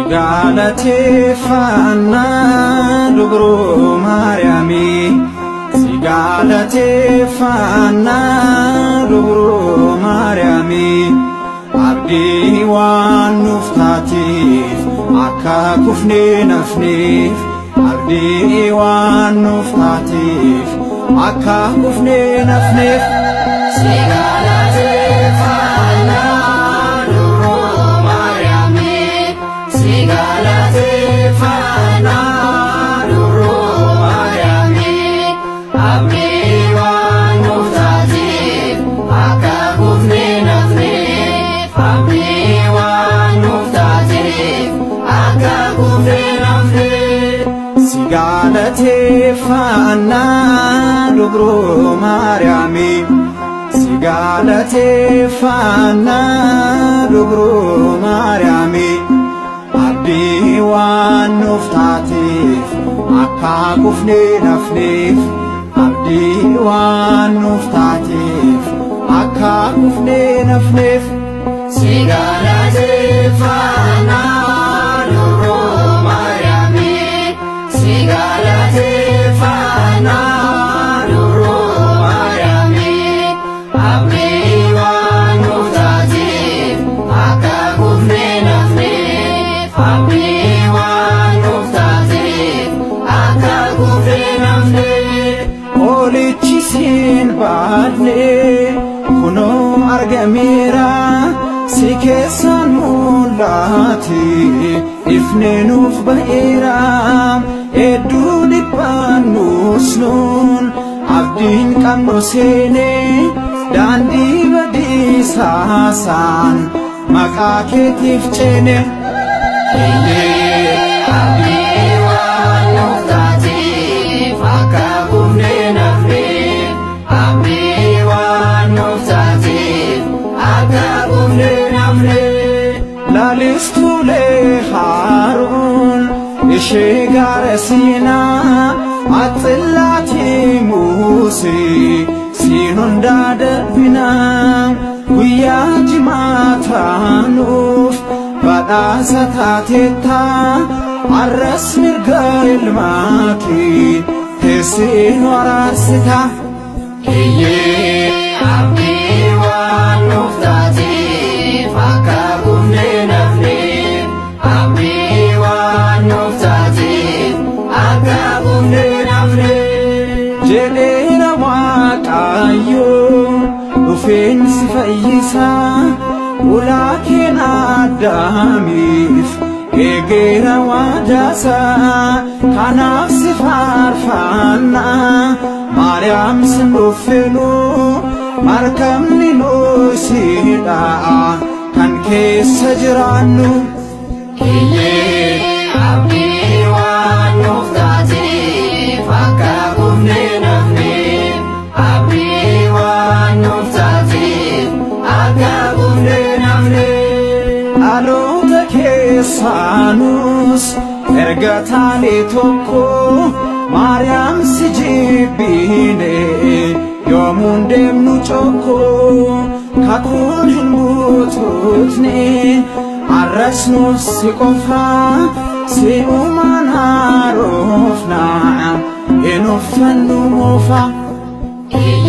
Galateeffannaa dubroo Maariyaamii, si galateeffannaa dubroo Maariyaamii, abdii waan nuuf taateef akka kufnee nafneef, abdii waan nuuf taateef akka kufnee nafneef. Si galateeffannaa dubroo Maariyaamii, si galateeffannaa dubroo Maariyaamii, abdii waan nuuf taateef akka kufnee nafneef, abdii waan nuuf taateef akka kufnee nafneef. Si galateeffannaa dubroo Maariyaamii, si galateeffannaa dubroo Maariyaamii, abdii waan nuuf taateef akka kufnee nafneef, abdii waan nuuf taateef akka kufnee nafneef. Si galateeffannaa dubroo Maariyaamii, si galateeffannaa dubroo Maariyaamii, abdii waan nuuf taateef akka kufnee nafneef, abdii waan nuuf taateef akka kufnee nafneef. Olichi siin baadne kunoo argameera, si keessaan mul'ate ifni nuuf ba'eera. Hedduu dhiphannus nuun abdiin qabnu seene, daandii badiisaasaan maqaa keetiif ceene. Eeyyee, abdii waan nuuf taateef akka kufnee nafneef, abdii waan nuuf taateef akka kufnee nafneef. Lalistuulee haaruun ishee gaara Siinaa, axillaatii Musee siin hundaa darbinaa, guyyaa jimaataanuuf badhaasa taateetta, arras mirga ilmaa kee teessee nu araarsita. Eeyyee, abdii waan nuuf taateef akka kufnee nafneef, abdii waan nuuf taateef akka kufnee nafneef. Jedheera Waaqayyo, dhufeen si fayyisaa, ulaa keena Addaamiif eegeera waadaasaa, kanaaf si faarfannaa Maariyaam sin dhuffinu, markabni nuusidha kan keessa jiraannu. Eeyyee, abdii waan nuuf taateef akka kufnee nafneef, abdii waan nuuf taateef akka kufnee nafneef. Dhaloota keessaanus erga taane tokko, Maariyaam si jibbine yoomuun deemnu cokko, kakuun hin guututne arras nuuf si qofa, si uumaan haarofna hin uffannu moofa. Eeyyee.